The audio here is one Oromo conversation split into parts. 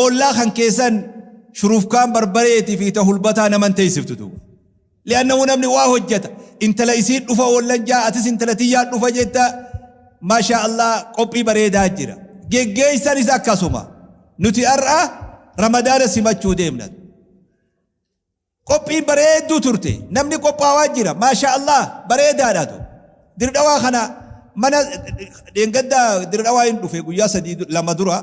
Ollaa kan keessan shurufkaan barbareetii fi ta hulbataa naman teessiftu duuba. Li'annahu namni waa hojjata. Intala isiin dhufa oollan jaa, atis intala tiyyaa dhufa jetta. Maashaa Allah, qophii bareedaa jira. Geggeessanis akkasuma. Nuti har'a Ramadaana simachuu deemna. Qophiin bareedduu turte. Namni qophaawaa jira. Maashaa Allah, bareedaadha tu. Dirdhawaa kana mana dheengadda Dirdhawaa hin dhufe guyyaa 3 2 dura.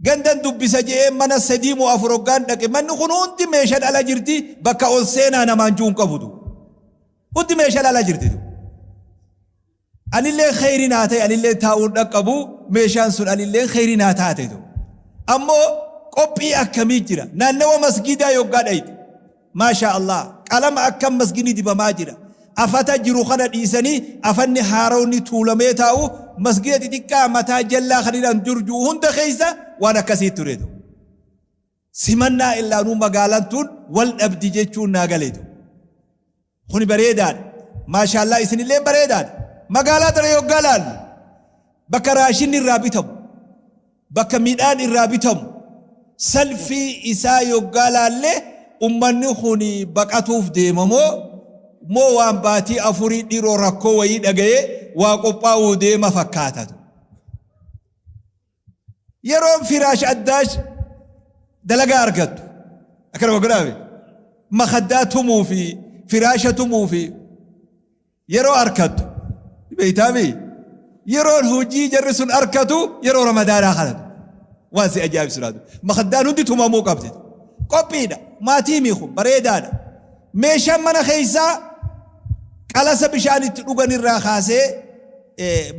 Gandan dubbisa je'ee mana 3 moo 4 hoggaan dhaqe, manni kun hundi meeshaan ala jirti, bakka ol seenaa namaan ji'u hin qabu du. Hundi meeshaan ala jirti du. Anilleen kheyri naa ta'e, anilleen taa'uun dhaqqabu, meeshaan sun anilleen kheyri naa taate du. Ammoo qophii akkamii jira? Naannawa masgiidaa yoggaa dhayxe, maashaa Allah, qalama akkam masgidni dibamaa jira. Afata jiru kana dhiisanii afanni haarawni tuulamee taa'u, masgida xixiqqaa mataa jallaa kan hidhan dur jiru hunda keessa waan akkasii ture du. Simannaa illaanuu magaalaan tun wal dhabdi jechuun naa gale du. Kuni bareedaadha. Maashaallaa, isinilleen bareedaadha. Magaalaa tana yoggaa laallu, bakka raashinni irraa bitamu, bakka midhaan irraa bitamu, salfii isaa yoggaa laalle, ummanni kun baqatuuf deema moo moo waan baatii afurii dhiroo rakkoo wayii dhaga'ee waa qophaa'uu deema fakkaatatu. Yeroon firaash addaash dalagaa argattu. Akkanuma godhaame. Makaddaa tumuu fi firaasha tumuu fi yeroo arkattu. Beeytaami? Yeroon hojii jarri sun arkatu yeroo Ramadaanaa kanatu. Waan si ajaa'ibsu laatu. Makaddaan hundi tumamuu qabdi. Qophiidha. Maatii miiku bareedaadha. Meeshaan mana keessaa qalasa bishaan itti dhugan irraa kaasee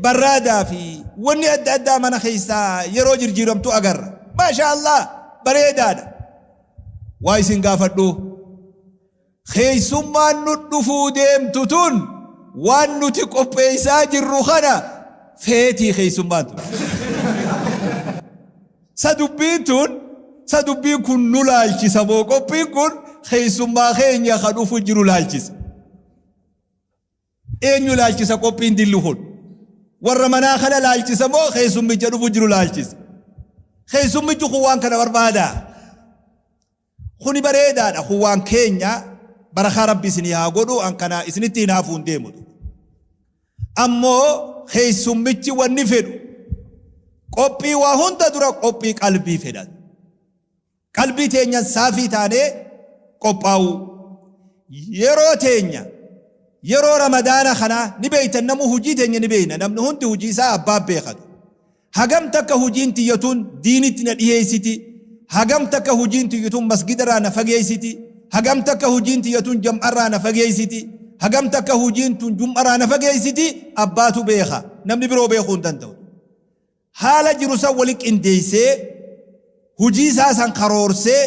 barraadaa fi wanni adda addaa mana keessaa yeroo jirjiiramtu agarra. Maashaa Allah, bareedaadha. Waa isin gaafadhu. Keessummaan nu dhufuu deemtu tun waan nuti qopheessaa jirru kana feetii keessummaan tun? Sa dubbiin tun, sa dubbiin kun nu laalchisa moo qophiin kun keessummaa keenya ka dhufu jiru laalchisa? Eenyu laalchisa qophiin dilli kun? Warra manaa kana laalchisa moo keessummicha dhufu jiru laalchisa? Keessummichi kun waan kana barbaadaa? Kuni bareedaadha. Kun waan keenya, barakaa Rabbi isinii haa godhu, an kana isinitti hin hafuun deemu. Ammoo keessummichi wanni fedhu qophii waa hunda dura qophii qalbii fedha. Qalbii teenyan saafii taanee qophaa'uu. Yeroo teenya, yeroo Ramadaana kanaa ni beeytan, namuu hujii teenya ni beeyna, namni hundi hujii isaa abbaa beekatu. Hagam takka hujiin tiyya tun diinitti na dhiheessiti, hagam takka hujiin tiyya tun masgidarraa na fageessiti, hagam takka hujiin tiyya tun jam'arraa na fageessiti, hagam takka hujiin tun jum'arraa na fageessiti, abbaatu beeka, namni biroo beekuu hin danda'u. Haala jiru san wali qindeessee, hujii isaa san karoorsee,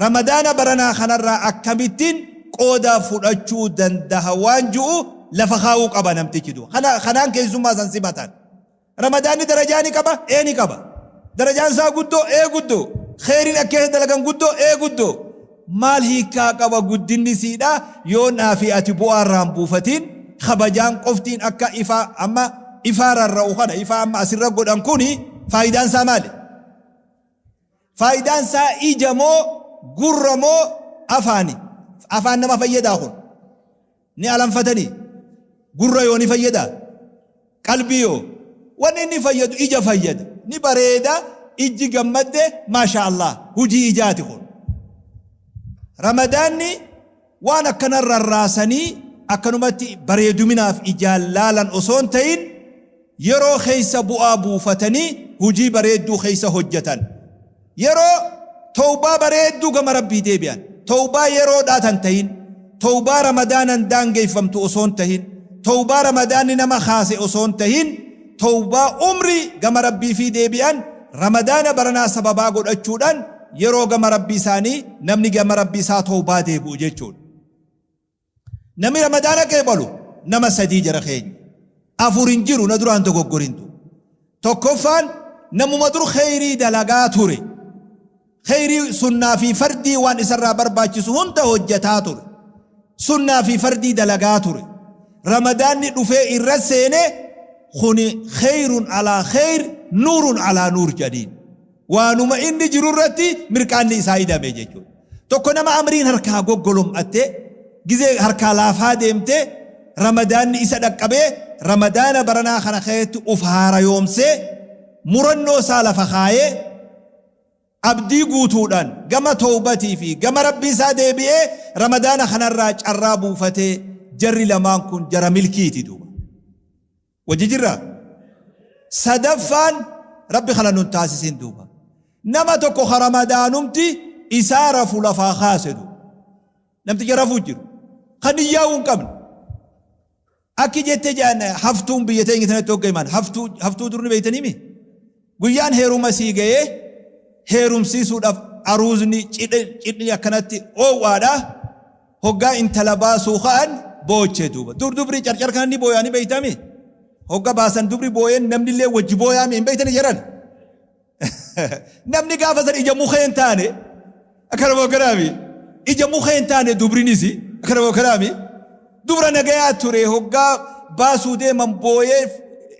Ramadaana baranaa kanarraa akkamittiin qooda fudhachuu dandaha waan ju'u lafa kaa'uu qaba namtichi du'a. Kana, kanaan keessummaa san simatan. Ramadaanni darajaa ni qaba? Ee, ni qaba. Darajaan isaa guddoo? Ee, guddoo. Kheeyriin akka keessa dalagan guddoo? Ee, guddoo. Maal hiikkaa qaba guddinni isiidha yoo naa fi ati bu'aa irraa hin buufatin? Kabajaan qoftiin akka ifaa amma ifaa rarra'u kana, ifaa amma asirra godhan kuni faayidaan isaa maali? Faayidaan isaa ija moo gurra moo afaani? Afaan nama fayyadaa kun? Ni alanfatanii? Gurra yoo ni fayyadaa? Qalbii yoo? Wanni inni fayyadu ija fayyada. Ni bareeda, ijji gammadde, maasha Allah. Hujii ijaati kun. Ramadaanni waan akkana rarraasanii akkanumatti bareeduminaaf ijaan laalan osoo hin ta'in, yeroo keessa bu'aa buufatanii hujii bareedduu keessa hojjatan. Yeroo towbaa bareedduu gama Rabbii deebi'an. Towbaa yeroodhaa tan tahin, towbaa Ramadaanan daangeyfamtu osoo hin tahin, towbaa Ramadaanni nama kaase osoo hin tahin, towbaa umrii gama Rabbii fii deebi'an Ramadaana baranaa sababaa godhachuudhaan yeroo gama Rabbii isaanii namni gama Rabbii isaa towbaa deebi'u jechuudha. Namni Ramadaana qeebalu nama sadii, jara keenya. Afur hin jiru, na duraan dogoggorintu. Tokkoffaan namuma dur kheyrii dalagaa ture. Kheyrii sunnaa fi fardii waan isarraa barbaachisu hunda hojjataa ture. Sunnaa fi fardii dalagaa ture. Ramadaanni dhufee irra seene, kuni kheyrun alaa kheyr, nuurun alaa nuur jedhaniin. Waanuma inni jiru irratti mirqaanni isaa hidhame jechuudha. Tokko nama amriin harkaa goggolom'attee, gizee harkaa laafaa deemtee, Ramadaanni isa dhaqqabee, Ramadaana baranaa kana keessatti uf haarayoomsee, murannoo isaa lafa kaayee, abdii guutuudhaan gama towbatii fi gama Rabbii isaa deebi'ee Ramadaana kanarraa carraa buufatee jarri lamaan kun jara milkiiti duuba. Wajji jirraa? Sadaffaan Rabbi kana nun taasisin duuba. Nama tokko ka Ramadaanumti isaa rafu lafaa kaase duuba. Namticha rafuu jiru. Ka niyyaa'uu hin qabne. Akki jette jedhan haftuun biyya teenya tanatti hogga himan haftuu haftuu dur ni beeytaniimi? Guyyaan heeruma sii gayee heerumsiisuudhaaf aruuzni cidhe cidhni akkanatti oowwaadha. Hoggaa intala baasuu ka'an booche duuba. Dur dubri carcar kana ni booyaa ni beeytami? Hogga baasan dubri booyeen namnillee wajji booyaami hin beeytani jedhan. Namni gaafa san ija mukee hin taane akkana moo akkanaami? Ija mukee hin taane dubrinis akkana moo akkanaami? Dubra nagayaa ture hoggaa baasuu deeman booyee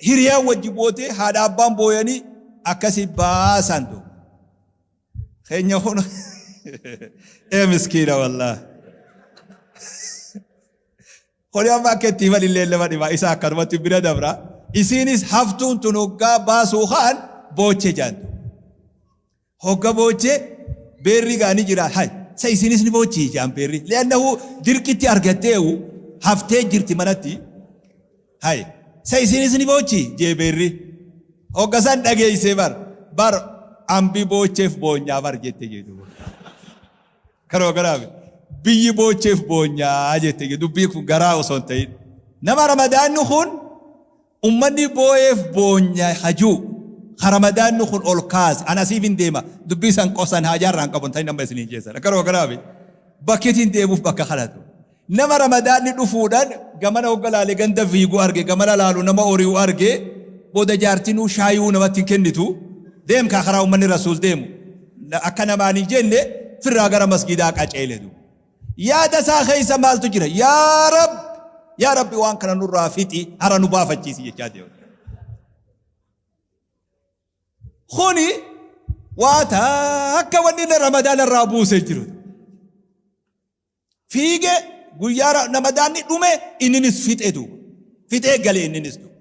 hiriyaan wajji bootee haadha abbaan booyanii akkasi baasan duuba. Keenya kun ee miskiina wallahi. Kuni amma akka itti himan illee nama dhiba. Isa akkanumatti bira dabra. Isiinis haftuun tun hoggaa baasuu ka'an booche jaantu. Hogga booche beerri gaa ni jira. Hay sa isiinis ni boochi jaan beerri. Li'annahu dirqitti argatteewu haftee jirti manatti. Hay sa isiinis ni boochi jee beerri. Hogga san dhageessee bar bar ambi boocheef boonyaa bar jette jeetu. Kanuma kanaaf biyyi boocheef boonyaa jette dubbii kun garaa osoo hin ta'in. Nama Ramadaanni kun ummanni booyeef boonya hajuu ka Ramadaanni kun ol kaase an asiif hin deema dubbii san qosan haajaa irraa hin qabu hin ta'in amma isiniin jeessan. Kanuma kanaaf bakkitiin deemuuf bakka kanatu. Nama Ramadaanni dhufuudhaan gamana hogga laale ganda fiigu arge gamana laalu nama ori'u arge booda jaartinuu shaayuu namatti hin kennitu deem kaa karaa ummanni rasuul deemu akka namaan hin jenne firraa gara masgiidaa qaceele duuba. Yaada isaa keessa maaltu jira? Yaa Rabbi yaa Rabbi waan kana nurraa fixi hara nu baafachiisi jechaa deema. Kuni waa takka wanni inni Ramadaana irraa buusee jiru. Fiige guyyaa Ramadaanni dhume inninis fixe duuba. Fixee gale inninis duuba.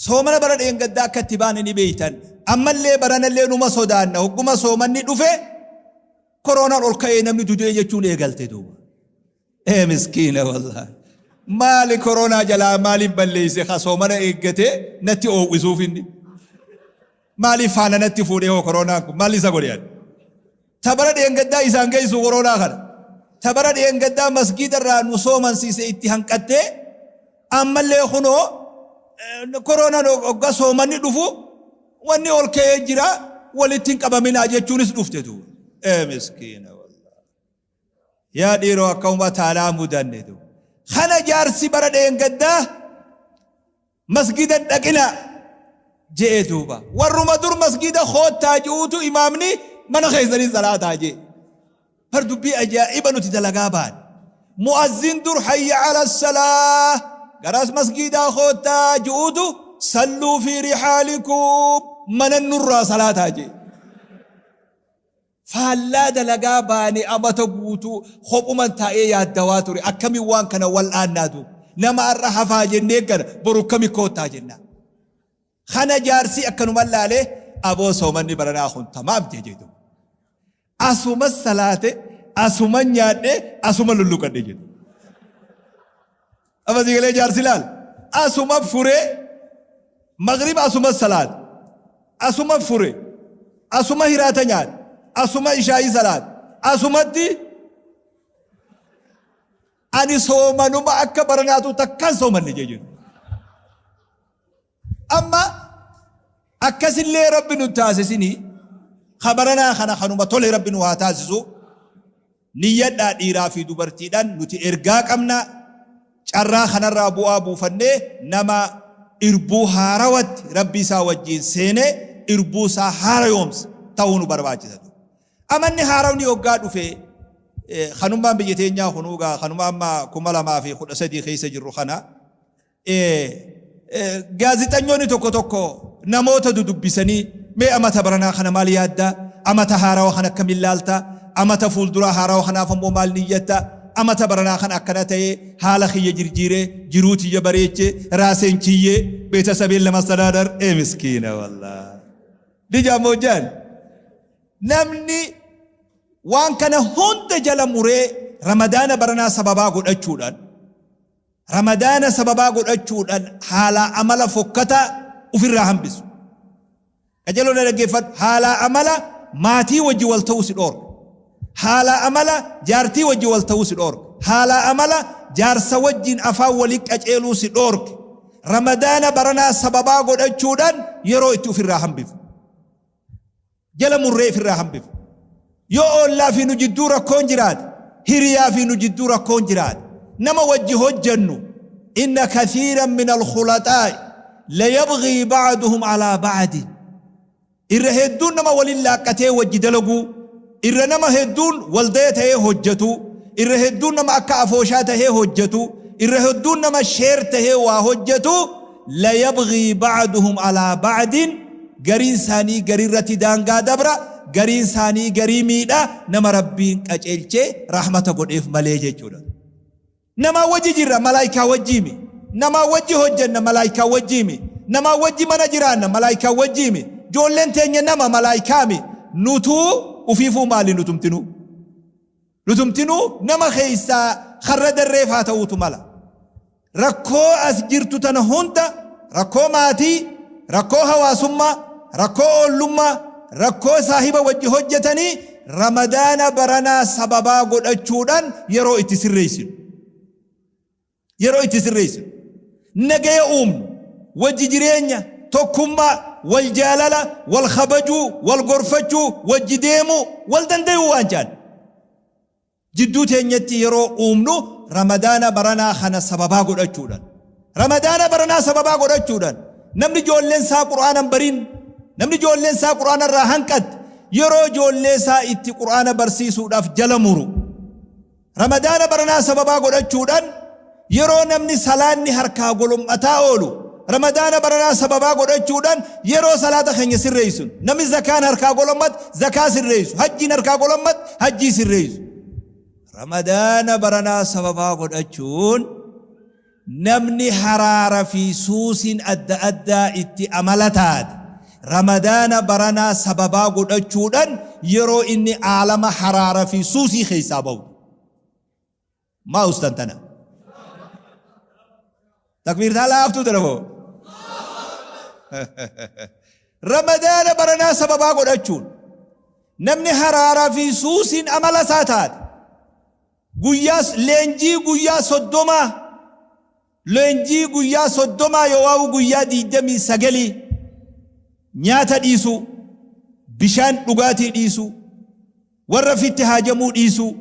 Soomana bara dheengaddaa akka itti baane ni beeytan. Ammallee baranallee numa sodaanna. Hogguma soomanni dhufe koroonaan ol ka'ee namni dudee jechuun eegalte duuba. Ee miskiina wallahi. Maali koronaa jalaa maaliif balleeyse ka soomana eeggatee natti oowwisuuf inni. Maaliif faana natti fuudhee hoo koronaan kun maal isa godhe ani. Ta bara dheengaddaa isaan geessu koronaa kana. Ta bara dheengaddaa masgiida irraa nu soomansiise itti hanqattee ammallee kunoo koronaan hogga soomanni dhufu wanni ol ka'ee jira walitti hin qabaminaa jechuunis dhufte duuba. Ee miskiina wallahi. Yaa dhiiroo akkamuma taalaa mudanne duuba. Kana jaarsi bara dheengaddaa masgida hin dhaqinaa je'e duuba. Warruma dur masgida koottaa je'uutu imaamni mana keessanii salaataa je'e. Bar dubbii ajaa'iba nuti dalagaa baane. Mu'azzin dur hayya ala salaa garas masgidaa koottaa je'uutu salluu fi rihaalikum mana nurraa salaataa je'e. Faallaa dalagaa baane amata guutuu kophuman taa'ee yaaddawaa ture akkamiin waan kana wal'aannaa duuba. Nama har'a hafaa jennee kana boru akkami koottaa jennaa. Kana jaarsi akkanuman laalee aboo soomanni baranaa kun tamaam jee jedhu. Asuma salaate asuma nyaadhe asuma lulluqadhe jedhu. Amma sii galee jaarsi laal. Asuma furee magriba asuma salaate. Asuma fure. Asuma hiraata nyaate. Asuma ishaayii salaate. Asumatti ani soomanuma akka baranaatu takkaan soomanne jee jedhu. Amma akkasillee Rabbi nu taasisini ka baranaa kana kanuma tole Rabbi nu haa taasisu. Niyyadhaa dhiiraa fi dubartiidhaan nuti ergaa qabna. Carraa kanarraa bu'aa buufannee nama irbuu haarawatti Rabbi isaa wajjiin seenee irbuu isaa haarayoomse ta'uu nu barbaachisa. Amanni haarawni hoggaa dhufe kanummaan biyya teenyaa kunuugaa kanuma amma 2013 keessa jirru kana Gaazexanyoonni tokko tokko namoota dudubbisanii Mee amata baranaa kana maal yaadda? Amata haarawa kana akkamiin laalta? Amata fuulduraa haarawa kanaaf ammoo maal niyyatta? Amata baranaa kana akkana ta'ee haala kiyya jirjiiree, jiruu tiyya bareechee, raaseen chiyyee, beetasabeen lamastadaadar, ee miskiina wallah. Ni moo jaan? Namni waan kana hunda jala muree Ramadaana baranaa sababaa godhachuudhaan, Ramadaana sababaa godhachuudhaan haalaa amala fokkataa ufirraa hambisu. Qajeeloo na dhaggeeffadhu. Haalaa amala maatii wajji wal ta'uu si dhoorka. Haalaa amala jaartii wajji wal ta'uu si dhoorka. Haalaa amala jaarsa wajjin afaan walii qaceeluu si dhoorke. Ramadaana baranaa sababaa godhachuudhaan yeroo itti ufirraa hambifu. Jala murree ifirraa hambifu. Yoo oollaa fi nu jidduu rakkoon jiraate, hiriyaa fi nu jidduu rakkoon jiraate, nama wajji hojjannu, inna kathiiran min alkhulaxaa'i layabghii ba'duhum alaa ba'din. Irra hedduun nama waliin laaqqatee wajji dalaguu, irra nama hedduun waldaya tahee hojjatu, irra hedduun nama akka afooshaa tahee hojjatu, irra hedduun nama sheer tahee waa hojjatu, layabghii ba'duhum alaa ba'din, gariin isaanii garii irratti daangaa dabra, gariin isaanii garii miidha, nama Rabbiin qaceelchee rahmata godheef malee jechuudha. Namaa wajji jirra, malaayikaa wajjiimi. Namaa wajji hojjenna, malaayikaa wajjiimi. Namaa wajji mana jiraanna, malaayikaa wajjiimi. Ijoolleen teenya nama, malaayikaami. Nutuu ufiifuu maali nutumtinuu? Nutumtinuu nama keessaa karra darreef haa ta'uutu mala. Rakkoo as jirtu tana hunda, rakkoo maatii, rakkoo hawaasummaa, rakkoo oollummaa, rakkoo saahiba wajji hojjetanii, Ramadaana baranaa sababaa godhachuudhaan yeroo itti sirreessinu. Yeroo itti sirreessinu. Nagaya uumnu, wajji jireenya, tokkummaa, wal jaalala, wal kabajuu, wal gorfachuu, wajji deemuu, wal dandayuu waan jaan. Jidduu teenyatti yeroo uumnu Ramadaana baranaa kana sababaa godhachuudhaan. Ramadaana baranaa sababaa godhachuudhaan namni ijoolleen isaa Qur'aana hin barin, namni ijoolleen isaa Qur'aana irraa hanqatte, yeroo ijoollee isaa itti Qur'aana barsiisuudhaaf jala muru. Ramadaana baranaa sababaa godhachuudhaan yeroo namni salaanni harkaa golom'ataa oolu, Ramadaana baranaa sababaa godhachuudhaan yeroo salaata keenya sirreessinu. Namni zakaan harkaa golom'ate zakaa sirreessu, hajjiin harkaa golom'ate hajjii sirreessu. Ramadaana baranaa sababaa godhachuun namni haraara fi suusiin adda addaa itti amala taate, Ramadaana baranaa sababaa godhachuudhaan yeroo inni aalama haraara fi suusii keessaa bahu. Maa ustan tana? Takbiirtaa laaftuu tana moo? Ramadaana baranaa sababaa godhachuun namni haraaraa fi suusiin amala isaa taate, guyyaa leenjii guyyaa 30, leenjii guyyaa 30 yoowaa'u guyyaa 29, nyaata dhiisuu, bishaan dhugaatii dhiisuu, warra fitti haajamuu dhiisuu,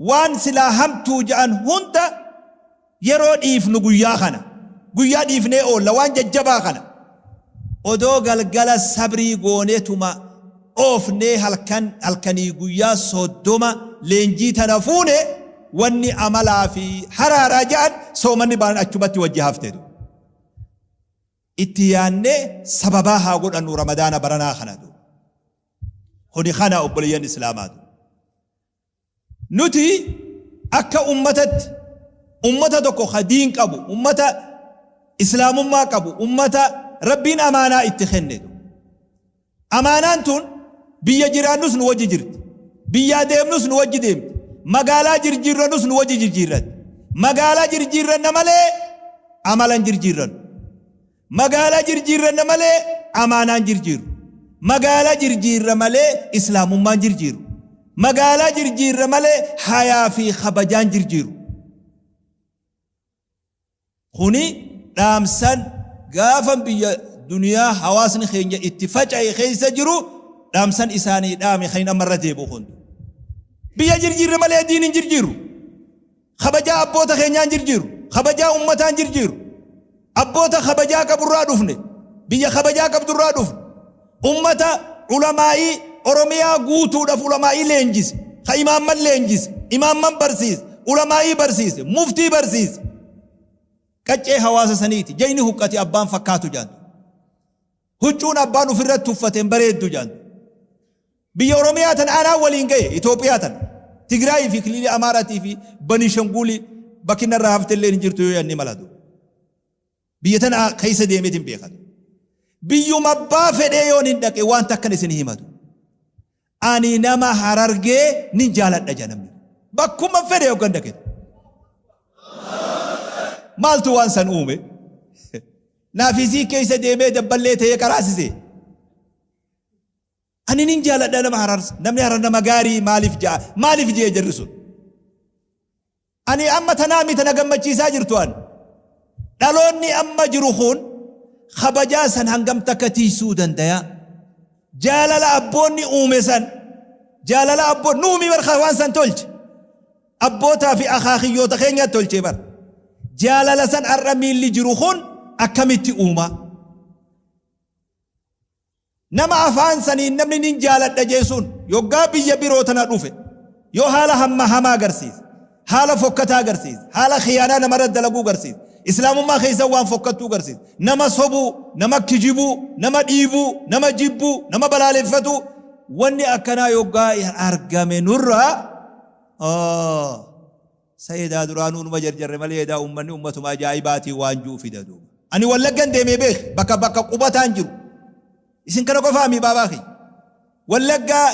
waan silaa hamtuu ja'an hunda yeroo dhiifnu, guyyaa kana guyyaa dhiifnee oolla. Waan jajjabaa kana odoo galgala sabrii gooneetuma oofnee halkan halkanii guyyaa 30 leenjii tana fuune, wanni amalaa fi haraaraa ja'an soomanni baanan achumatti wajji hafteetu. Itti yaannee sababaa haa godhannu Ramadaana baranaa kanatu. Kuni kana, obboleeyyan Islaamaatu. Nuti akka ummatatti, ummata tokko ka diin qabu, ummata Islaamummaa qabu, ummata Rabbiin amaanaa itti kennetu. Amaanaan tun biyya jiraannus nu wajji jirti. Biyyaa deemnus nu wajji deemti. Magaalaa jirjiirrannus nu wajji jirjiirratti. Magaalaa jirjiirranna malee amala hin jirjiirrannu. Magaalaa jirjiirranna malee amaanaan jirjiirru. Magaalaa jirjiirra malee Islaamummaan jirjiiru. Magaalaa jirjiirra malee hayaa fi kabajaan jirjiiru. Kuni dhaamsan gaafan biyya duniyaa hawaasni keenya itti faca'e keessa jiru dhaamsan isaanii dhaame kan amma irra deebi'u kun. Biyya jirjiirre malee diin hin jirjiiru. Kabajaa abboota keenyaa hin jirjiiru. Kabajaa ummataa hin jirjiiru. Abboota kabajaa qaburraa dhufne. Biyya kabajaa qabdurraa dhufne. Ummata ulamaa'ii Oromiyaa guutuudhaaf ulamaa'ii leenjise. Ka imaamman leenjise. Imaamman barsiise. Ulamaa'ii barsiise. Muftii barsiise. Qaccee hawaasa saniiti. Jayni huqqati abbaan fakkaatu jaantu. Huccuun abbaan ufirratti uffate hin bareeddu jedhan. Biyya Oromiyaa tan anaa waliin gahe Itoophiyaa tan Tigraayii fi kililii Amaaraatii fi Banishanguulii bakki narraa hafte illee hin jirtu yoo yanni malatu. Biyya tana keessa deemeetiin beekatu. Biyyuma abbaa fedhee yoon hin dhaqe waan takkan isin himatu. Ani nama Harargee nin jaaladha jedha namni. Bakkuma fedhe yookaan dhaqe. Maaltu waan san uume? Naaf isii keessa deemee dabballee ta'ee qaraasise. Ani nin jaaladha nama Harar. Namni Harar nama gaarii maaliif ja'a? Maaliif jee jarri sun? Ani amma tanaa miti na gammachiisaa jirtu an. Dhaloonni amma jiru kun kabajaa san hangam takka tiisuu dandaya? Jaalala abboonni uume san, jaalala abboon nuumi bar waan san tolche. Abbootaa fi akaakiyyoota keenya tolchee bar. Jaalala san har'a miilli jiru kun akkamitti uuma? Nama afaan saniin namni nin jaaladha jee sun yoggaa biyya biroo tana dhufe yoo haala hamma hamaa agarsiise, haala fokkataa agarsiise, haala khiyaanaa namarra dalaguu agarsiise, islaamummaa keessa waan fokkattuu agarsiise, nama sobuu, nama kijibuu, nama dhiibuu, nama jibbuu, nama balaaleffatuu, wanni akkanaa yoggaa argame nurraa Sa edaa duraanuu numa jarjarre malee edaa ummanni ummatuma ajaa'ibaatii waan ju'u fida duuba. Ani Wallaggan deemee beek bakka bakka qubataan jiru. Isin kana qofaa mi baabaa kiyya. Wallaggaa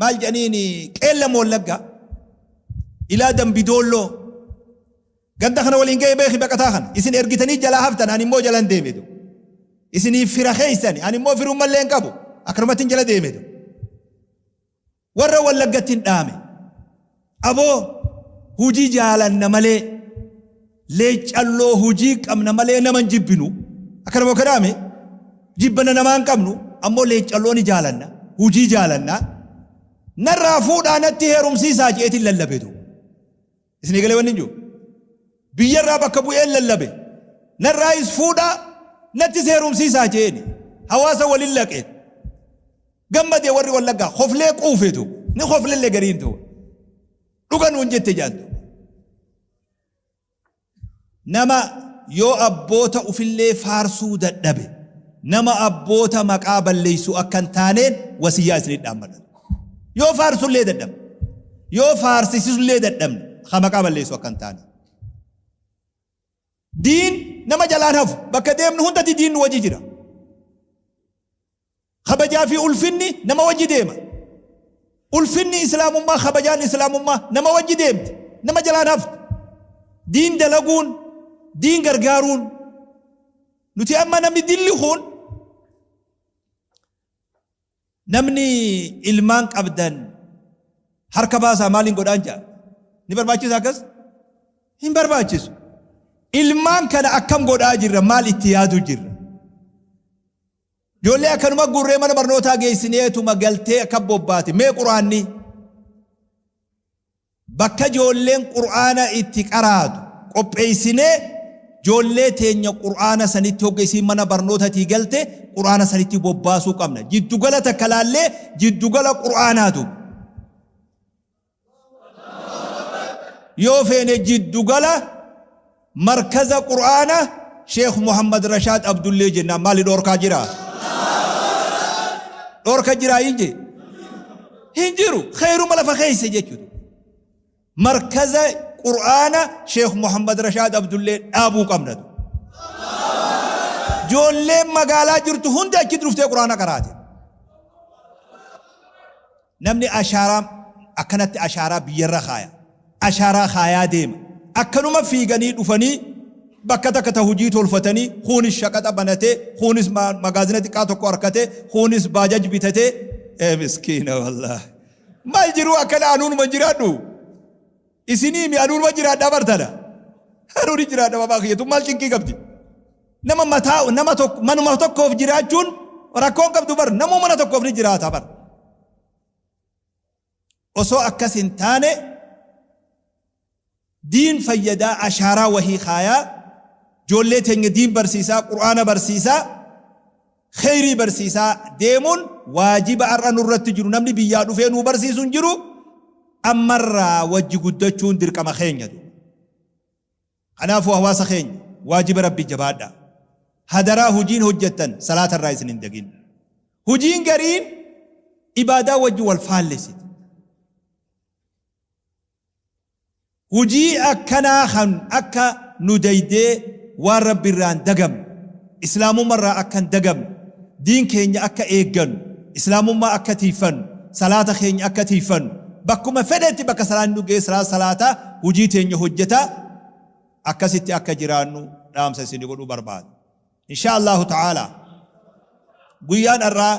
maal jedhaniin Qeellam Wallaggaa ilaa Dambidoolloo ganda kana waliin ga'ee beeki baqataa kana isin ergitanii jalaa haftan ani immoo jalan deeme duuba. Isinii fira keeysani ani immoo firummallee hin qabu akkanumattiin jala deeme duuba. Warra Wallaggattin dhaame. Aboo hujii jaalanna malee leeccalloo hujii qabna malee nama hin jibbinu. Akkana moo kanaame jibbana namaa hin qabnu ammoo leeccalloo ni jaalanna hujii jaalanna. Narraa fuudhaa natti heerumsiisaa je'eetiin lallabe duuba. Isinii galee wanni hin jiru. Biyyarraa bakka bu'een lallabe. Narraayis fuudhaa nattis heerumsiisaa je'eeni. Hawaasa walin laqe. Gammadee warri Wallaggaa koflee quufetu. Ni koflelle gariin ta'u. Dhuga nuun jette jaantu. Nama yoo abboota ufillee faarsuu dadhabe nama abboota maqaa balleessu akka hin taaneen wasiyyaa isinit dhaammadha. Yoo faarsullee dadhabne, yoo faarsisisullee dadhabne ka maqaa balleessu akka hin taane. Diin nama jalaan hafu bakka deemnu hundatti diin nu wajji jira. Kabajaa fi ulfinni nama wajji deema. Ulfinni Islaamummaa, kabajaan Islaamummaa nama wajji deemti. Nama jalaan haftu. Diin dalaguun, diin gargaaruun. Nuti amma namni dilli kun namni ilmaan qabdan harka baasaa maaliin godhaan ja'a. Ni barbaachisa akkas? Hin barbaachisu. Ilmaan kana akkam godhaa jirra? Maal itti yaadu jirra? Ijoollee akkanuma guurree mana barnootaa geessineetuma galtee akka bobbaate. Mee Qur'aanni bakka ijoolleen Qur'aana itti qaraatu qopheessinee ijoollee teenya Qur'aana sanitti hogga isiin mana barnootatii galte Qur'aana sanitti bobbaasuu qabna. Jiddugala takka laallee jiddugala Qur'aanaatu. Yoo feene jiddugala markaza Qur'aana Sheekh Muhammad Rashaad Abdullee jennaan maali dhoorkaa jira? Dhoorka jiraa hin jee? Hin jiru. Kheeruma lafa keessa jechuudha. Markaza Qur'aana Sheekh Muhammad Rashaad Abdullee dhaabuu qabna. Ijoolleen magaalaa jirtu hundi achitti dhuftee Qur'aana qaraate. Namni ashaaraa akkanatti ashaaraa biyyarra kaaya. Ashaaraa kaayaa deema. Akkanuma fiiganii dhufanii bakka takka ta hujii tolfatanii kuunis shaqaxa banatee kuunis magaazina xiqqaa tokko arkatee kuunis baajaj bitatee ee miskiina wallaahi. Maal jiruu akkana anuunuma hin jiraadhu. Isinii mi anuunuma jiraadhaa bartana. Anuun hin jiraadha babaa kiyya tun maal cinqii qabdi. Nama mataa nama tokko manuma tokkoof jiraachuun rakkoon qabdu bar namuu mana tokkoof ni jiraata bar. Osoo akkas hin taane diin fayyadaa ashaaraa wahii kaayaa ijoollee teenya diin barsiisaa qur'aana barsiisaa kheyrii barsiisaa deemuun waajiba har'a nurratti jiru namni biyyaa dhufee nuu barsiisu hin jiru ammarraa wajji guddachuun dirqama keenya. Kanaafuu hawaasa keenya waajiba Rabbii jabaadhaa. Hadaraa hujiin hojjettan salaata irraa isin hin dagin. Hujiin gariin ibaadaa wajji wal faallessiti. Hujii akkanaa kan akka nu daydee waan Rabbi irraa hin dagamne, Islaamumma irraa akka hin dagamne, diin keenya akka eeggannu, Islaamummaa akka tiiyfannu, salaata keenya akka tiiyfannu, bakkuma fedhetti bakka salaanni nu ga'e salaata salaataa, hujii teenya hojjataa akkasitti akka jiraannu dhaamsa isinii godhuu barbaada. Inshaa Allaahu ta'aalaa guyyaan arraa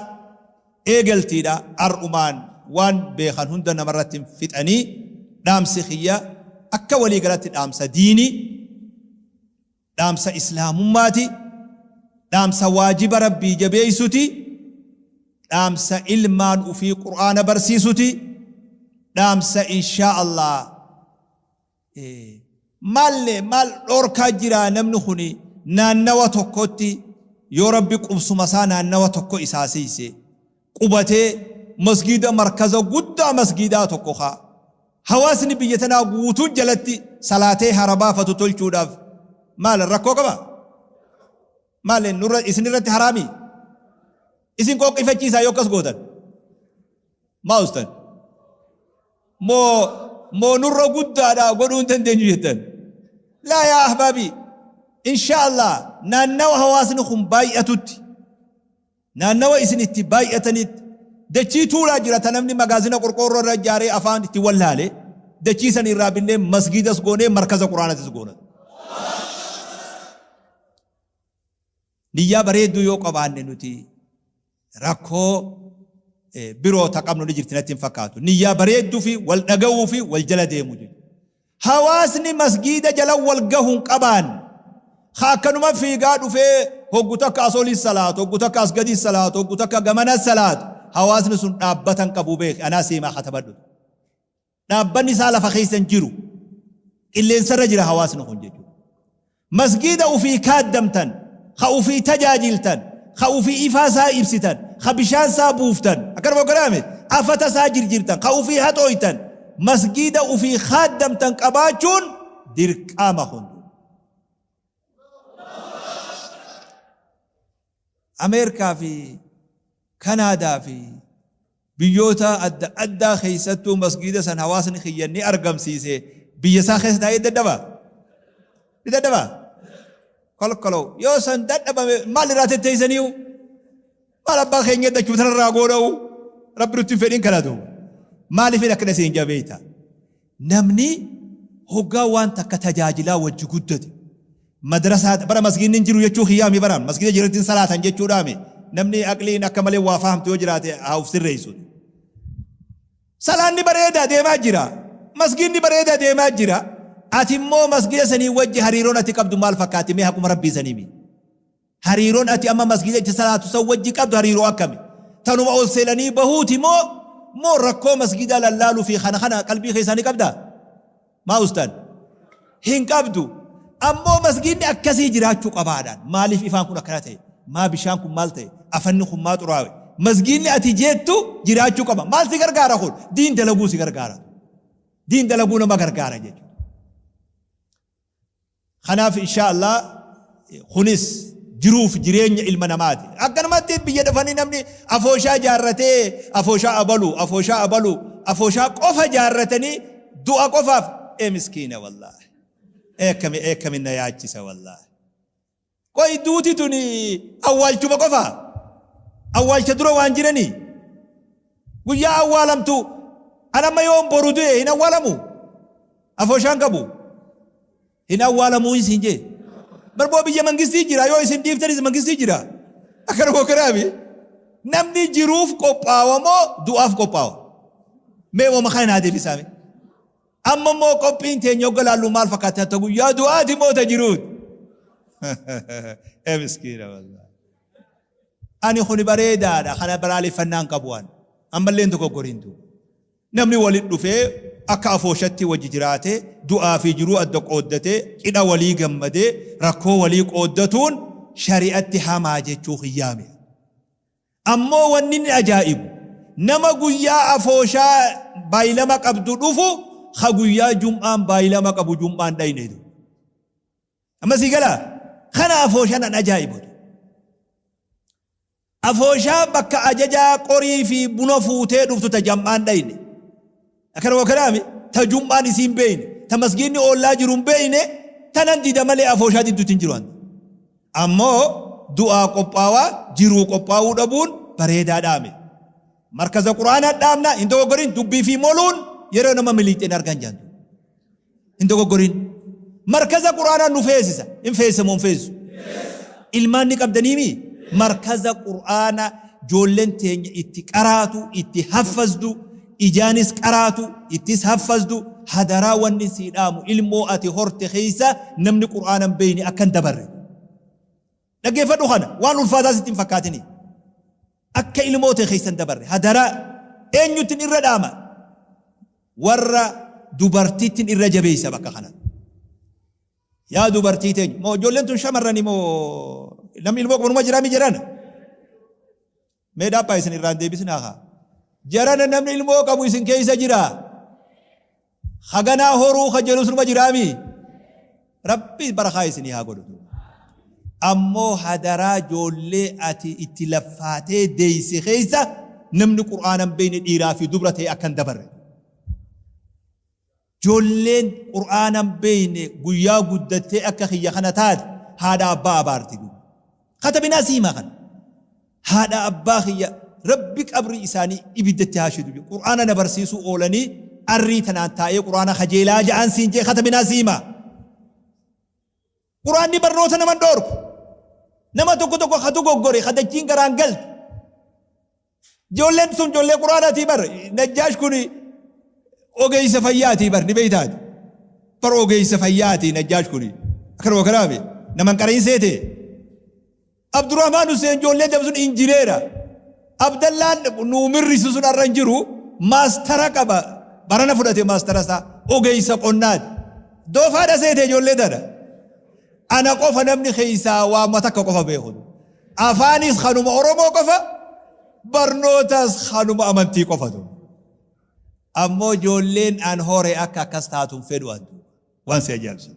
eegaltiidha ar'umaan waan beekan hunda namarratti hin fixanii dhaamsi kiyya akka walii galatti dhaamsa diinii dhaamsa islaamummaati dhaamsa waajiba rabbii jabeeysuti dhaamsa ilmaan ufii qur'aana barsiisuti dhaamsa inshaa Allah Maal maal dhoorkaa jira namni kuni naannawa tokkotti yoo Rabbi qubsuma isaa naannawa tokko isaa siiyse qubatee masgiida markaza guddaa masgiidaa tokko ka hawaasni biyya tanaa guutuun jalatti salaatee hara baafatu tolchuudhaaf maal rakkoo qaba? Maal nurra isin irratti haraamii? Isin qooqqifachiisaa yoo akkas gootan? Maa ustan? Moo moo nurra guddaadha godhuu hin dandeenyu jettan? Laa yaa ahbaabii, insha Allah naannawa hawaasni kun baay'atutti, naannawa isin itti baay'atanitti, dachii tuulaa jira ta namni magaazina qorqoorroo irra ijaaree afaan itti wallaale, dachii san irraa binnee masgiidas goonee markaza quraanatis goona. Niyyaa bareedduu yoo qabaanne nuti rakkoo biroo ta qabnu ni jirti natti hin fakkaatu. Niyyaa bareedduu fi wal dhaga'uu fi wal jala deemu jechuudha. Hawaasni masgiida jala wal gahu hin qabaanne ka akkanuma fiigaa dhufee hoggu takka as olii salaatu, hoggu takka as gadii salaatu, hoggu takka gamana salaatu hawaasni sun dhaabbata hin qabu beeki anaa siimaa katabadhu. Dhaabbanni isaa lafa keessa hin jiru. Qilleensarra jira hawaasni kun jechuudha. Masgiida ufii kaaddamtan, ka ufii tajaajiltan, ka ufii ifaa isaa ibsitan, ka bishaan isaa buuftan, akkanuma godhaame afata isaa jirjirtan, ka ufii haxooytan, masgiida ufii kaaddamtan qabaachuun dirqama kun. Ameerikaa fi Kanaadaa fi biyyoota adda addaa keessattuu masgiida san hawaasni kiyya ni argamsiise biyya isaa keessa taa'ee dadhaba? Ni dadhaba? Kolkolow yoo san dadhabame maal irraa tetteessaniiyu? Maal abbaa keenya dachuu tanarraa goona'u? Rabbi nutti hin fedhin kana duuba. Maaliifin akkana siin jaa beeyta? Namni hoggaa waan takka tajaajilaa wajji guddate madrasaa bara masgiidni hin jiru jechuu kiyyaami baraan masgiida jiratti hin salaatan jechuudhaami namni aqliin akka malee waa fahamtu yoo jiraate haa uf sirreessu. Salaanni bareedaa deemaa jira. Masgiidni bareedaa deemaa jira. Ati immoo masgiida sanii wajji hariiroon ati qabdu maal fakkaatti mee haquma rabbii sanii mi? Hariiroon ati amma masgiida itti salaatu san wajji qabdu hariiroo akkami? Tanuma ol seenanii bahuuti moo moo rakkoo masgiidaa lallaaluu fi kana kana qalbii keessaa ni qabdaa? Maa ustaan? Hin qabdu. Ammoo masgiidni akkasii jiraachuu qabaadhaan. Maaliif ifaan kun akkana ta'e? Maa bishaan kun maal ta'e? Afanni kun maa xuraawe? Masgiidni ati jettu jiraachuu qaba. Maal si gargaara kun? Diin dalaguu si gargaara. Diin dalaguu nama gargaara jechuudha. Kanaaf inshaa Allah kunis jiruuf jireenya ilma namaati. Akkanumatti biyya dhufanii namni afooshaa jaarratee afooshaa abalu afooshaa abalu afooshaa qofa jaarratanii du'a qofaaf ee miskiina wallaahi. Ee akkami ee akkami na yaachisa wallaahi. Qoy duuti tuni awwaalchuma qofa? Awwaalcha dura waan jiranii? Guyyaa awwaalamtu an amma yoon boru du'e hin awwaalamu? Afooshaan qabu? Hin awwaalamuu isin jee. Barboo biyya mangistii jira yoo isin dhiiftanis mangistii jira. Akkana kokkaraami. Namni jiruuf qophaawa moo du'aaf qophaawa? Mee wama kana naa deebisaa mee. Amma immoo qophiin teenya hogga laallu maal fakkaatti? Ta guyyaa du'aati moo ta jiruuti? Ee miskiina wallaahi. Ani kuni bareedaadha kana balaaleffannaa hin qabu an. Ammallee hin dogoggoriin duuba. Namni walitti dhufee akka afooshatti wajji jiraatee du'aa fi jiruu adda qooddatee cidha walii gammadee rakkoo walii qooddatuun shari'atti hamaa jechuu kiyyaami. Ammoo wanni inni ajaa'ibu, nama guyyaa afooshaa baaylama qabdu dhufu ka guyyaa jum'aan baaylama qabu jum'aan dhayne. Amma sii galaa? Kana afooshaan an ajaa'ibu. Afooshaa bakka ajajaa qorii fi buna fuutee dhuftu ta jam'aan dhayne. Akkana wakanaami ta jum'aan isiin beeyne, ta masgiinni oollaa jiru hin beeyne, tanan dida malee afooshaa diddutti hin jiru an. Ammoo du'aa qophaawaa jiruu qophaawuu dhabuun bareedaa dhaame. Markaza Qur'aanaa dhaamna hin dogoggorin, dubbii fi moluun yeroo nama miliixeen argan jaantu. Hin dogoggorin. Markaza Qur'aanaa nu feesisa. Hin feesisa moo hin feesisu? Ilmaan ni qabdaniimi? Markaza Qur'aanaa joolleen teenya itti qaraatu, itti haffazdu, ijaanis qaraatu, ittis haffazdu, hadaraa wanni sii dhaamu ilmoo ati horte keessa namni Qur'aana hin beeyne akka hin dabarre. Dhaggeeffadhu kana, waan ulfaataa sitti hin fakkaatini. Akka ilmoo tee keessa hin dabarre. Hadaraa eenyuttin irra dhaama? Warra dubartittin irra jabeessa bakka kana. Yaa dubartii teenya, moo ijoolleen tun shamarrani moo namni ilmoo qabu numa jiraa mi jedhana? Mee dhaaphaa isin irraan deebisinaa kaa. Jarana namni ilmoo qabu isin keessa jiraa? Haganaa horuu ka jedhus numa jiraami? Rabbi barakaa isinii haa godhu. Ammoo hadaraa ijoollee ati itti laffaatee deeyse keessa namni Qur'aana hin beekne dhiiraa fi dubra ta'e akka hin dabarre. Ijoolleen Qur'aana hin beekne guyyaa guddattee akka kiyya kana taate haadha abbaa abaarti. Katabinaa si himaa kana. Haadha abbaa kiyya Rabbi qabrii isaanii ibiddatti haa shidu. Qur'aana na barsiisuu oolanii arrii tanaan taa'ee Qur'aana kajeelaa ja'an siin jee katabinaa si himaa. Qur'aanni barnoota nama hin dhoorku. Nama tokko tokko ka dogoggore ka dachiin garaan galte. Ijoolleen sun ijoollee Qur'aanaatii bar. Najjaash kun ogeessa fayyaatii bar ni beeytaati. Bar ogeessa fayyaatii Najjaash kun. Akkanuma kanaami nama hin qarayin seete. Abdurrahmaan Hussein ijoollee jedhamu sun injineera. Abdallaan nuu mirrisu sun har'a hin jiru maastara qaba. Barana fudhate maastara isaa ogeessa qonnaati. Doofaadha seete ijoollee tana. Ana qofa namni keessaa waamma takka qofa beeku. Afaanis kanuma Oromoo qofa, barnootas kanuma amantii qofatu. Ammoo ijoolleen an hore akka akkas taatu hin fedhu an duuba. Waan si ajaa'ibsiisu.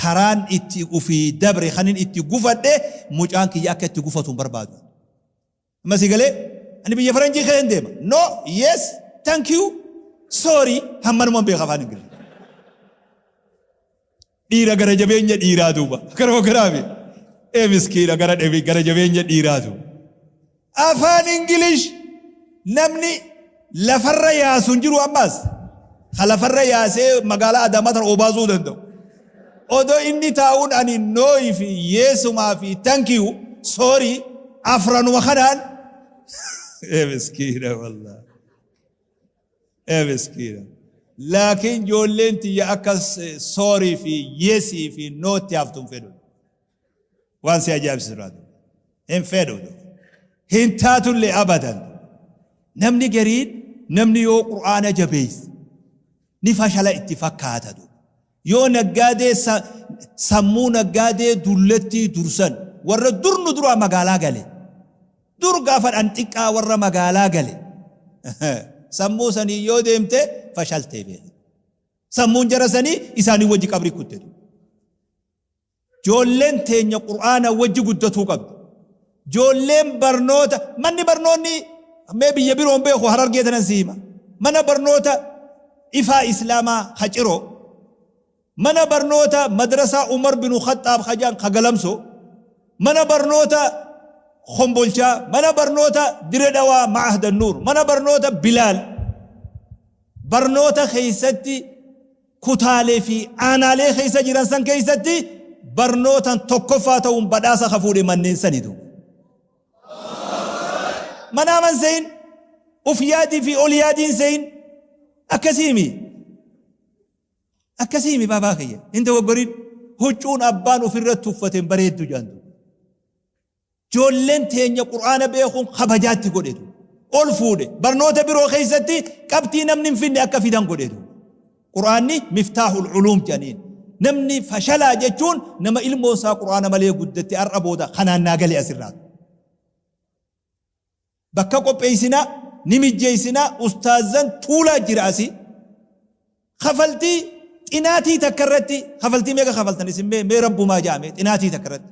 Karaan itti ufii dabre kanin itti gufadhe mucaan kiyya akka itti gufatu hin barbaadu. Amma si galee ani biyya faranjii keessa hin deema. No, yes, thank you, sorry hammanuma beeka afaan Ingiliffaa. Dhiira gara jabeenya dhiiraa duuba. Gara garaami. Ee miskiina gara dhebi gara jabeenya dhiiraa duuba. Afaan English namni lafarra yaasu hin jiru ammaas. Ka lafarra yaasee magaalaa Adaamaa tana obaasuu danda'u. Odoo inni taa'uun ani nooyi fi yeesumaa fi thank you sorry afranuma kanaan ee miskiina wallah. Ee miskiina. Laakiin ijoolleen tiyya akka sorry fi yesii fi nootti haftu hin fedhu. Waan si ajaa'ibsiisu laatu. Hin fedhu. Hin taatullee abadan. Namni gariin namni yoo Qur'aana jabeesse ni fashala itti fakkaata. Yoo naggaadee sammuu naggaadee dullattii dursan warra dur nu duraa magaalaa gale. Dur gaafa dhan xiqqaa warra magaalaa gale. Sammuu sanii yoo deemte fashaltee beeki. Sammuun jara sanii isaanii wajji qabrii kutte. Joolleen teenya Qur'aana wajji guddatuu qabdi. Joolleen barnoota manni barnoonni mee biyya biroo hin beeku Harargee tanan si hima. Mana barnoota Ifaa Islaamaa ka Ciroo, mana barnoota Madrasaa Umar binu Khaxxaab ka jedhan ka Galamsoo, mana barnoota Kombolchaa, mana barnoota Dire Dhawaa Ma'ahda Nuur, mana barnoota Bilaal barnoota keessatti kutaalee fi aanaalee keessa jiran san keessatti barnootan tokkoffaa ta'uun badhaasa ka fuudhe manneen sani duuba. Manaaman seyin, uf yaadii fi ol yaadiin seyin akkasiimi. Akkasiimi baabaa kiyya. Hin dogoggorin. Huccuun abbaan ofirratti uffate hin bareeddu jedhan duuba. Joolleen teenya Qur'aana beekuun kabajaatti godhetu. Ol fuudhe. Barnoota biroo keessatti qabxii namni hin finne akka fidan godhetu. Qur'aanni miftaahul uluum jedhaniin. Namni fashalaa jechuun nama ilmoo isaa Qur'aana malee guddatte har'a booda kanaan naa gale asirraa. Bakka qopheessinaa, ni mijjeessinaa, ustaazan tuulaa jira asii. Kafaltii xinaatii takka irratti kafaltii meeqa kafaltan isin mee mee rabbumaa jaame xinaatii takka irratti.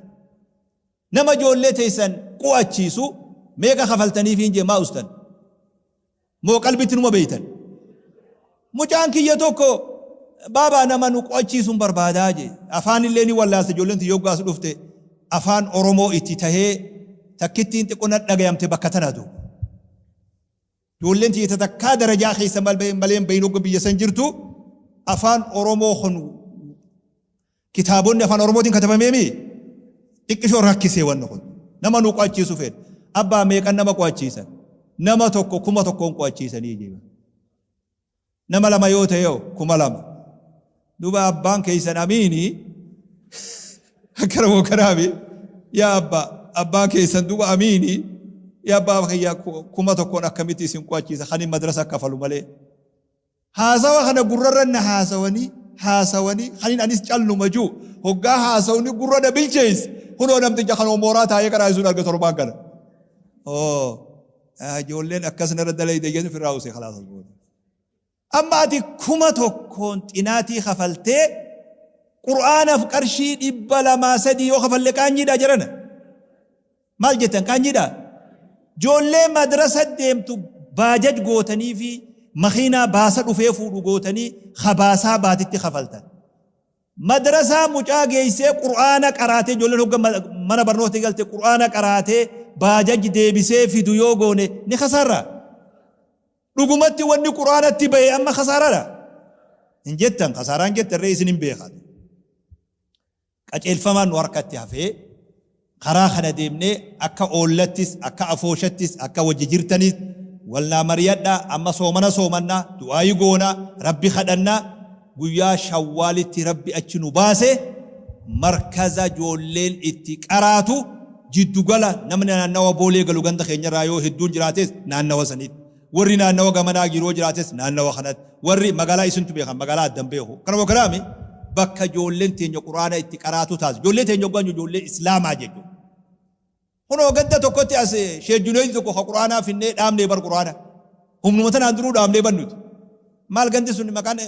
Nama ijoollee teessan qu'achiisu, Meeqa kafaltaniifiin jee maa ustan? Moo qalbitti numa beeytan? Mucaan kiyya tokko baabaa nama nu qo'achiisuun barbaadaa jee. Afaan illee ni wallaalte ijoolleen tiyya yoggaa as dhufte afaan Oromoo itti tahee takkittiin xiqqoo na dhagayamte bakka tana duuba. Ijoolleen tiyya ta takkaa darajaa keessa malee hin bahin hogga biyya san jirtu afaan Oromoo kun kitaabonni afaan Oromootiin katabameemi xiqqishoo rakkisee wanni kun nama nu qo'achiisu fedha. Abbaa meeqan nama qo'achiisan? Nama tokko 1000n qo'achiisanii jechuudha. Nama lama yoo ta'e hoo 2000. Duuba abbaan keessan amiini akkana moo kanaami yaa abbaa abbaan keessan duuba amiini yaa abbaa kiyya 1000n akkamitti isin qo'achiisa kanin madrasa kafalu malee. Haasawa kana gurrarra na haasawanii haasawanii kanin anis calluma ji'u hoggaa haasawni gurra na bilcheesse kunoo namticha kanuma mooraa taa'ee qaraasisuun arga torbaan kana. Oo ijoolleen akkas narra dalayde jedhu firraa usee kalaas as booda. Amma ati 1000n xinaatii kafaltee Qur'aanaaf qarshii 200 3 yoo kafalle qaanyiidha jarana. Maal jettan qaanyiidha? Ijoollee madrasa deemtu baajaj gootanii fi makiinaa baasa dhufee fuudhu gootanii habaasaa baatitti kafaltan. Madrasaa mucaa geessee Qur'aana qaraatee ijoolleen hogga mana barnoota galte Qur'aana qaraatee baajaj deebisee fidu yoo goone ni kasaarraa? Dhugumatti wanni Qur'aanatti bahe amma kasaaraadha? Hin jettan kasaaraan jettan ree isin hin beekaa. Qaceelfamaan nu harkatti hafee karaa kana deemnee akka oollattis akka afooshattis akka wajji jirtanis wal naa mariyadhaa amma soomana soomanna du'aayi goona Rabbi kadhanna guyyaa shawwaalitti Rabbi achi nu baase markaza joolleen itti qaraatu jiddu gala namni naannawa Boolee galu ganda keenyarraa yoo hedduun jiraates naannawa sanitti Warri naannawa gamanaa jiru yoo jiraates naannawa kanatti. Warri magaalaa isintu beeka magaalaa adda hin beeku. Kana kanaami bakka ijoolleen teenya Qur'aana itti qaraatu taasisa. Ijoollee teenya hoggaan ijoollee Islaamaa jechuudha. Kunoo ganda tokkotti as Sheekh Juneeydi tokko ka Qur'aanaa finnee dhaabnee bar Qur'aana. Humnuma tanaan duruu dhaabnee ban nuti. Maal gandi sun maqaan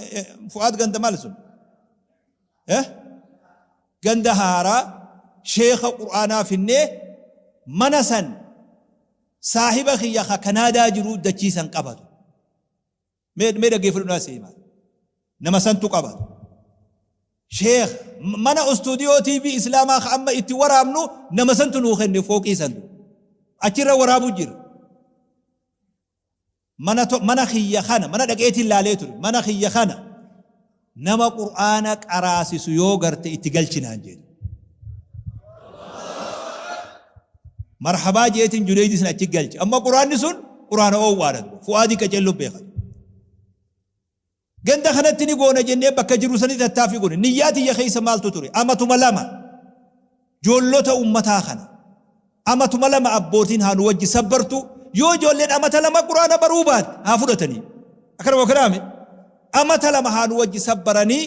Fu'aad ganda maal sun? Eh? Ganda haaraa sheekha Qur'aanaa finnee mana san Saahiba kiyya ka Kanaadaa jiruu dachii san qabatu. Mee mee dhaggeeffadhu naa si hima. Nama santu qabatu. Sheekh mana istuudiyoo TV Islaamaa ka amma itti waraabnu nama santu nuu kenne fooqii santu. Achirra waraabu jira. Mana to mana kiyya kana mana dhaqeetiin laalee ture mana kiyya kana nama qur'aana qaraasisu yoo garte itti galchi naan jedhe. Marhabaa jeetiin Juneydi sin achi galche. Amma qur'aanni sun qur'aana oowwaadha. Fu'aadii qaceelloo beekan. Ganda kanatti ni goona jennee bakka jirru sanitti tattaaffii goone. Niyyaa tiyya keessa maaltu ture? Amatuma lama joollota ummataa kana amatuma lama abbootiin haa nu wajji sabbartu yoo ijoolleen amata lama quraana baruu baatte haa fudhatanii. Akkana moo kanaami? Amata lama haa nu wajji sabbaranii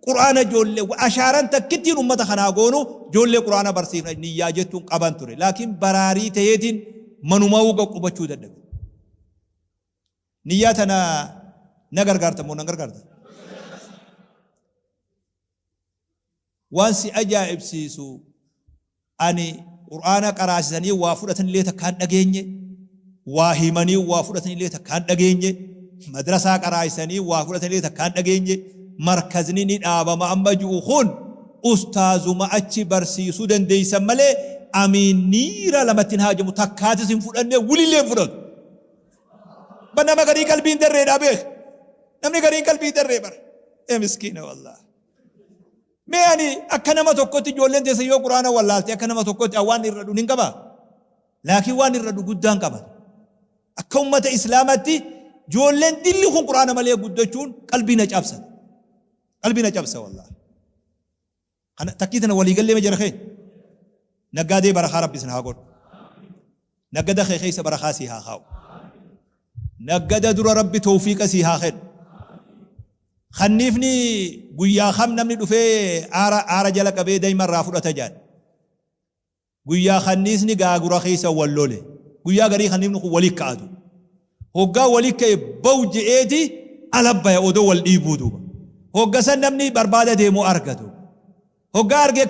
quraana ijoollee ashaaran takkittiin ummata kanaa goonu ijoollee quraana barsiifna niyyaa jettuun qaban ture. Laakiin baraarii ta'eetiin manumaa qubachuu dadhabe. Niyyaa tana na gargaarta moo nan gargaarta? Waan si ajaa'ibsiisu ani Qur'aana qaraasisanii waa fudhatanillee takkaan dhageenye, waa himanii waa fudhatanillee takkaan dhageenye, madrasaa qaraasisanii waa fudhatanillee takkaan dhageenye, markazni ni dhaabama amma ji'u kun ustaazuma achi barsiisuu dandeessan malee amiin niira lamatti hin haajamu takkaatis hin fudhanne wulillee hin fudhatu. Ba nama garii qalbiin darreedhaa beek. Namni gariin qalbii darree bara. Ee miskiina wallah. Mee ani akka nama tokkotti ijoolleen teessa yoo quraana wallaalte akka nama tokkotti waan irra dhuun hin qabaa. Laakiin waan irra dhuun guddaan qaba. Akka ummata islaamatti ijoolleen dilli kun quraana malee guddachuun qalbii na cabsa. Qalbii na cabsa wallah. Kana takkii tana walii gallee jara keenya. Naggaadee barakaa rabbi isin haa godhu. Naggada kee keessa barakaa sii haa kaa'u. Naggada dura rabbi tawfiiqa sii haa kennu. Kanniifni guyyaa kam namni dhufee aara aara jala qabee daa'ima irraa fudhata jedhan. Guyyaa kanniisni gaagura keessa wal lole. Guyyaa garii kanniifni kun wali ka'atu. Hoggaa wali ka'e baw je'eeti ala baya odoo wal dhiibuu duuba. Hogga san namni barbaada deemu argatu. Hoggaa arge.